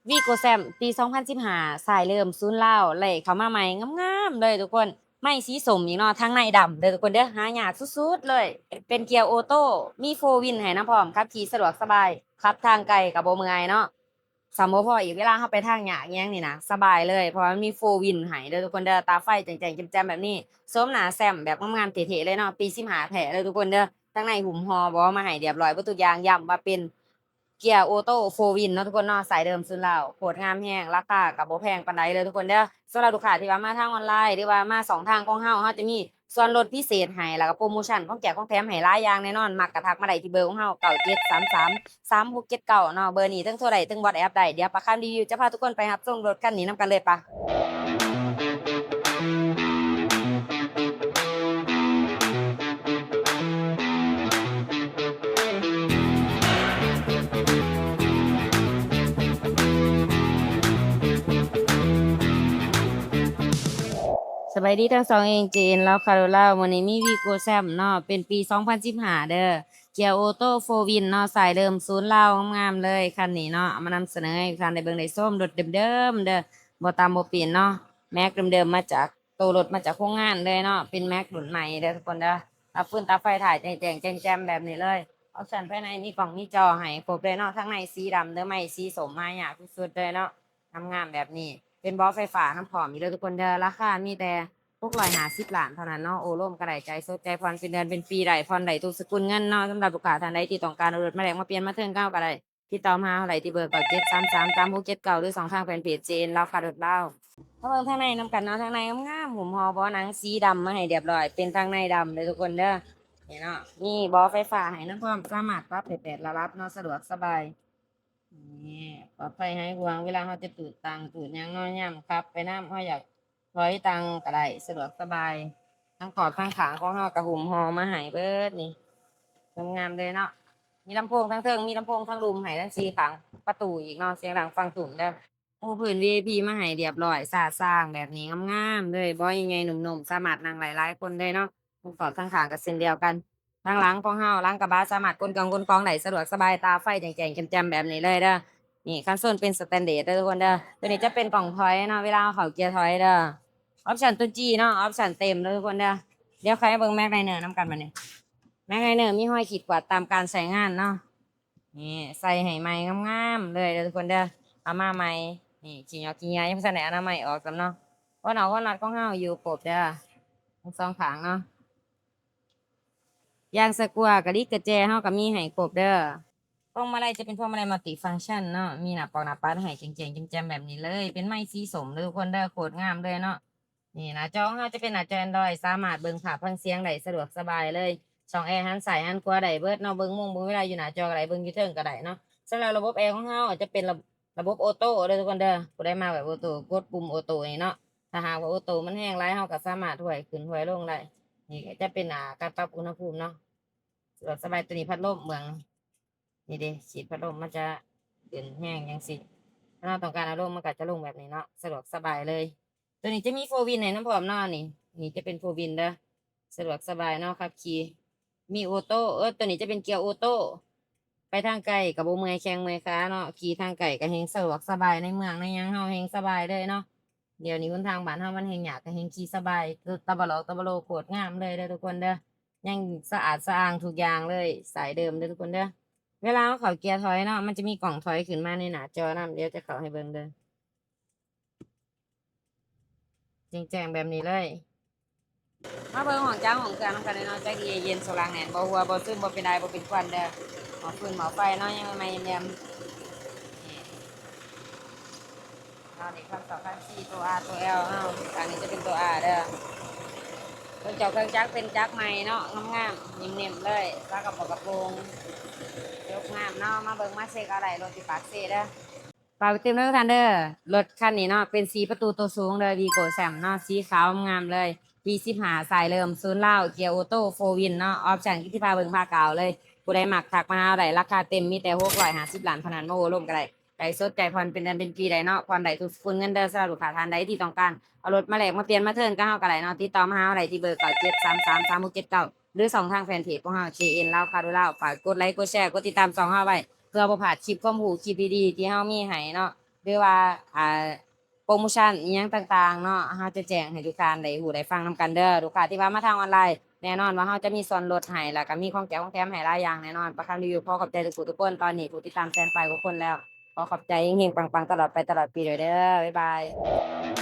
ວີໂກ້ແຊມ ປີສອງພັນສິບຫ້າ ສາຍເລີ່ມສູນລາວ ໄລ່ເຂົ້າມາໃໝ່ງາມໆເລີຍທຸກຄົນ. ໄມ້ສີສົ້ມອີກເນາະ ທາງໃນດຳເດີທຸກຄົນເດີ ຫາຍາກສຸດໆເລີຍ. ເປັນເກຍໂອໂຕ້ ມີໂຟວິນໃຫ້ນຳພ້ອມ ຂັບຂີ່ສະດວກສະບາຍ ຂັບທາງໄກກໍບໍ່ເມື່ອຍເນາະ. ສ່ຳບໍ່ພໍອີກ ເວລາເຮົາໄປທາງຍາກຫຍັງນີ້ນະ ສະບາຍເລີຍ ເພາະວ່າມັນມີໂຟວິນໃຫ້ເດີທຸກຄົນເດີ. ຕາໄຟແຈ້ງໆແຈ່ມໆແບບນີ້ ໂສມໜ້າແຊມແບບງາມໆເທ່ໆເລີຍເນາະ ປີສິບຫ້າແທ້ເດີທຸກຄົນເດີ. ທາງໃນຫຸ້ມຫໍ່ເບາະມາໃຫ້ຮຽບຮ້ອຍເບິດທຸກຢ່າງ ຢ້ຳວ່າເປັນ ເກຍໂອໂຕ້ໂຟວິນເນາະທຸກຄົນເນາະ ສາຍເດີມສູນລາວ ໂຄດງາມແຮງ ລາຄາກໍບໍ່ແພງປານໃດເດີທຸກຄົນເດີ. ສຳລັບລູກຄ້າທີ່ວ່າມາທາງອອນລາຍ ຫຼືວ່າມາຊ່ອງທາງຂອງເຮົາ ເຮົາຈະມີສ່ວນລົດພິເສດໃຫ້ ແລ້ວກໍໂປຣໂມຊັນຂອງແຈກຂອງແຖມໃຫ້ຫຼາຍຢ່າງແນ່ນອນ. ມັກກໍທັກມາໄດ້ທີ່ເບີຂອງເຮົາ ເກົ້າເຈັດສາມສາມສາມຫົກເຈັດເກົ້າເນາະ ເບີນີ້ ເທິງໂທໄດ້ ເທິງວັອດແອັບໄດ້. ດຽວປາຄຳຣີວິວຈະພາທຸກຄົນໄປຮັບຊົມລົດຄັນນີ້ນຳກັນເລີຍປະ. ສະບາຍດີທັງສອງເອງ ເຈເອັນ ລາວຄາໂຣລາວ. ມື້ນີ້ມີວີໂກ້ແຊມເນາະ ເປັນປີສອງພັນສິບຫ້າເດີ ເກຍໂອໂຕ້ໂຟວິນເນາະ ສາຍເດີມສູນລາວ ງາມໆເລີຍຄັນນີ້ເນາະ. ເອົາມານຳສະເໜີໃຫ້ທຸກທ່ານໄດ້ເບິ່ງໄດ້ຊົມ ລົດເດີມໆເດີ ບໍ່ຕຳບໍ່ປີ້ນເນາະ ແມັກເດີມໆ ມາຈາກ ໂຕລົດມາຈາກໂຮງງານເລີຍເນາະ ເປັນແມັກລຸ້ນໃໝ່ເດີທຸກຄົນເດີ. ຕາຟືນຕາໄຟທ້າຍແຈ້ງໆແຈ່ມໆແບບນີ້ເລີຍ. ອອບຊັນພາຍໃນມີກ້ອງມີຈໍໃຫ້ຄົບເລີຍເນາະ. ທາງໃນສີດຳເດີ ໄມ້ສີສົ້ມຫາຍາກສຸດໆເລີຍເນາະ ງາມໆແບບນີ້. ເປັນເບາະໄຟຟ້ານຳພ້ອມອີກເດີທຸກຄົນເດີ. ລາຄາມີແຕ່ຫົກຮ້ອຍຫ້າສິບລ້ານເທົ່ານັ້ນເນາະ. ໂອ້ລົມກໍໄດ້ ຈ່າຍສົດຈ່າຍຜ່ອນ ເປັນເດືອນເປັນປີໄດ້ ຜ່ອນໄດ້ທຸກສະກຸນເງິນເນາະ. ສຳລັບລູກຄ້າທ່ານໃດທີ່ຕ້ອງການເອົາລົດມາແລກມາປ່ຽນມາເທີນກັບເຮົາກໍໄດ້ ຕິດຕໍ່ມາຫາເຮົາໄດ້ທີ່ເບີ ເກົ້າເຈັດສາມສາມສາມຫົກເຈັດເກົ້າ ຫຼື ຊ່ອງທາງແຟນເພຈ ເຈເອັນ ລາວຄາໂຣລາວ. ເຮົາເບິ່ງທາງໃນນຳກັນເນາະ. ທາງໃນງາມໆ ຫຸ້ມຫໍ່ເບາະໜັງສີດຳມາໃຫ້ຮຽບຮ້ອຍ ເປັນທາງໃນດຳເດີທຸກຄົນເດີ. ນີ້ເນາະ ມີເບາະໄຟຟ້າໃຫ້ນຳພ້ອມ ສາມາດປັບໄດ້ແປດລະດັບເນາະ ສະດວກສະບາຍ. ນີ້ ປອດໄພຫາຍຫ່ວງ ເວລາເຮົາຈະຕູດຕັ່ງຕູດຫຍັງເນາະ ຍາມຂັບໄປນຳ ເຮົາຢາກ ຖອຍຕັ່ງກໍໄດ້ ສະດວກສະບາຍ. ທັງຂອບທັງຂ້າງຂອງເຮົາກໍຫຸ້ມຫໍ່ມາໃຫ້ເບິດນີ້ ງາມໆເລີຍເນາະ. ມີລຳໂພງທາງເທິງ ມີລຳໂພງທາງລຸ່ມໃຫ້ທັງສີ່ຂ້າງປະຕູອີກເນາະ ສຽງດັງຟັງທຸ້ມເດີ. ປູພື້ນ ວີໄອພີ ມາໃຫ້ຮຽບຮ້ອຍ ສະອາດສະອ້າງແບບນີ້ ງາມໆເລີຍ. ເບາະໃຫຍ່ໆນຸ້ມໆ ສາມາດນັ່ງໄດ້ຫຼາຍຄົນເລີຍເນາະ. ທັງຂອບທັງຂ້າງກໍເຊັ່ນດຽວກັນ. ທາງຫຼັງຂອງເຮົາ ຫຼັງກະບະ ສາມາດຂົນເຄື່ອງຂົນຂອງໄດ້ສະດວກສະບາຍ ຕາໄຟແຈ້ງໆແຈ່ມໆແບບນີ້ເລີຍເດີ. ນີ້ ຄອນໂຊນເປັນສະແຕນເດີດເດີທຸກຄົນເດີ. ຕົວນີ້ຈະເປັນກ້ອງຖອຍເນາະ ເວລາເຮົາເຂົ້າເກຍຖອຍເດີ. ອອບຊັນຕົວຈີເນາະ ອອບຊັນເຕັມເລີຍທຸກຄົນເດີ. ດຽວຄ່ອຍເບິ່ງແມັກໄລເນີນຳກັນບາດນີ້. ແມັກໄລເນີມີຮອຍຂີດກວາດຕາມການໃຊ້ງານເນາະ. ນີ້ ໃສ່ໃຫ້ໃໝ່ງາມໆເລີຍເດີທຸກຄົນເດີ. ເອົາມາໃໝ່ ນີ້ ຂີ້ຫຍໍ້ຂີ້ເຫຍື້ອ ຍັງບໍ່ທັນໄດ້ອະນາໄມອອກຊ້ຳເນາະ. ຫົວນອກຫົວນັດຂອງເຮົາຢູ່ຄົບເດີ ທັງສອງຂ້າງເນາະ. ຢາງສະກົວ ກະດິກກະແຈເຮົາກໍມີໃຫ້ຄົບເດີ. ພວງມາໄລຈະເປັນພວງມາໄລມັລຕິຟັງຊັນເນາະ ມີໜ້າປອກໜ້າປັດໃຫ້ແຈ້ງໆແຈ່ມໆແບບນີ້ເລີຍ. ເປັນໄມ້ສີສົ້ມເດີທຸກຄົນເດີ ໂຄດງາມເລີຍເນາະ. ນີ້ ໜ້າຈໍຂອງເຮົາຈະເປັນໜ້າຈໍແອນດຣອຍ ສາມາດເບິ່ງພາບຟັງສຽງໄດ້ສະດວກສະບາຍເລີຍ. ຊ່ອງແອຫັນຊ້າຍຫັນຂວາໄດ້ເບິດເນາະ ເບິ່ງໂມງເບິ່ງເວລາຢູ່ໜ້າຈໍກໍໄດ້ ເບິ່ງຢູ່ເທິງກໍໄດ້ເນາະ. ສຳລັບລະບົບແອຂອງເຮົາຈະເປັນລະ ລະບົບໂອໂຕ້ເດີທຸກຄົນເດີ. ຜູ້ໃດມັກແບບໂອໂຕ້ ກົດປຸ່ມໂອໂຕ້ນີ້ເນາະ. ຖ້າຫາກວ່າໂອໂຕ້ມັນແຮງຫຼາຍ ເຮົາກໍສາມາດຫ້ວຍຂຶ້ນຫ້ວຍລົງໄດ້. ນີ້ກໍຈະເປັນ ອ່າ ການປັບອຸນຫະພູມເນາະ ສະດວກສະບາຍ. ຕົວນີ້ພັດລົມເບື້ອງ ນີ້ເດ້ ສີດພັດລົມມັນຈະຂຶ້ນແຮງຈັ່ງຊີ້ ຖ້າເຮົາຕ້ອງການເອົາລົງ ມັນກໍຈະລົງແບບນີ້ເນາະ ສະດວກສະບາຍເລີຍ. ຕົວນີ້ຈະມີໂຟວິນໃຫ້ນຳພ້ອມເນາະ. ນີ້ ນີ້ຈະເປັນໂຟວິນເດີ ສະດວກສະບາຍເນາະ ຂັບຂີ່. ມີໂອໂຕ້ ເອີ ຕົວນີ້ຈະເປັນເກຍໂອໂຕ້ ໄປທາງໄກກໍບໍ່ເມື່ອຍແຂ້ງເມື່ອຍຂາເນາະ. ຂີ່ທາງໄກກໍແຮ່ງສະດວກສະບາຍ ໃນເມືອງໃນຫຍັງເຮົາແຮ່ງສະບາຍເລີຍເນາະ. ດຽວນີ້ຫົນທາງບ້ານເຮົາມັນແຮ່ງຍາກ ກໍແຮ່ງຂີ່ສະບາຍ ຕະບະຫຼອກຕະບະໂລ ໂຄດງາມເລີຍເດີທຸກຄົນເດີ. ຍັງສະອາດສະອ້າງທຸກຢ່າງເລີຍ ສາຍເດີມເດີທຸກຄົນເດີ. ເວລາເຮົາເຂົ້າເກຍຖອຍເນາະ ມັນຈະມີກ້ອງຖອຍຂຶ້ນມາໃນໜ້າຈໍນຳ ດຽວຈະເຂົ້າໃຫ້ເບິ່ງເດີ. ແຈ້ງໆແບບນີ້ເລີຍ. ມາເບິ່ງຫ້ອງຈັກຫ້ອງເຄື່ອງນຳກັນເລີຍເນາະ. ຈັກດີເຢັນ ໂຊະລ້າງແໜ້ນ ບໍ່ຮົ່ວບໍ່ຊຶມ ບໍ່ເປັນໄອບໍ່ເປັນຄວັນເດີ. ໝໍ້ຟືນໝໍ້ໄຟເນາະ ຍັງໃໝ່ໆແຈ່ມໆ. ນີ້ ເຮົານີ້ ຄັນສອງ ຄັນສີ່ ຕົວ R ຕົວ L ເຮົາ ອັນນີ້ຈະເປັນຕົວ R ເດີ. ເບິ່ງເຈົ້າເຄື່ອງຈັກເປັນຈັກໃໝ່ເນາະ ງາມໆ ເໜັມໆເລີຍ. ຝາກະໂປງ ກະໂປງ ຈົບງາມເນາະ. ມາເບິ່ງມາເຊັກເອົາໄດ້ລົດຢູ່ປາກເຊເດີ. ຝາກໄວ້ຕື່ມເດີທ່ານເດີ ລົດຄັນນີ້ເນາະ ເປັນສີ່ປະຕູໂຕສູງເດີ ວີໂກ້ແຊມເນາະ ສີຂາວງາມເລີຍ. ປີສິບຫ້າ ສາຍເລີ່ມສູນລາວ ເກຍໂອໂຕ້ ໂຟວິນເນາະ. ອອບຊັນຄືທີ່ພາເບິ່ງພາກ່າວເລີຍ. ຜູ້ໃດມັກທັກມາຫາເຮົາໄດ້ ລາຄາເຕັມມີແຕ່ຫົກຮ້ອຍຫ້າສິບລ້ານເທົ່ານັ້ນ ມາໂອ້ລົມກໍໄດ້. ຈ່າຍສົດຈ່າຍຜ່ອນເປັນເດືອນເປັນປີໄດ້ເນາະ ຜ່ອນໄດ້ທຸກສະກຸນເງິນເດີ. ສຳລັບລູກຄ້າທ່ານໃດທີ່ຕ້ອງການເອົາລົດມາແລກມາປ່ຽນມາເທີນກັບເຮົາກໍໄດ້ເນາະ ຕິດຕໍ່ມາຫາເຮົາໄດ້ທີ່ເບີ ເກົ້າເຈັດສາມສາມສາມຫົກເຈັດເກົ້າ ຫຼື ຊ່ອງທາງແຟນເພຈຂອງເຮົາ ເຈເອັນ ລາວຄາໂຣລາວ. ຝາກກົດໄລກົດແຊ ກົດຕິດຕາມຊ່ອງເຮົາໄວ້ ເພື່ອບໍ່ພາດຄລິບຄວາມຮູ້ ຄລິບດີໆທີ່ເຮົາມີໃຫ້ເນາະ. ຫຼືວ່າ ອ່າ ໂປຣໂມຊັນອີ່ຫຍັງຕ່າງໆເນາະ ເຮົາຈະແຈ້ງໃຫ້ລູກຄ້າໄດ້ຮູ້ໄດ້ຟັງນຳກັນເດີ. ລູກຄ້າທີ່ວ່າມາທາງອອນລາຍ ແນ່ນອນວ່າເຮົາຈະມີສ່ວນລົດໃຫ້ ແລ້ວກໍມີຂອງແຈກຂອງແຖມໃຫ້ຫຼາຍຢ່າງແນ່ນອນ. ປາຄຳຣີວິວຂໍຂອບໃຈທຸກຜູ້ທຸກຄົນ ຕອນນີ້ຜູ້ຕິດຕາມແສນປາຍກວ່າຄົນແລ້ວ. ຂໍຂອບໃຈ ເຮັງໆ ປັງໆ ຕະຫຼອດໄປຕະຫຼອດປີດ້ວຍເດີ. ບາຍບາຍ.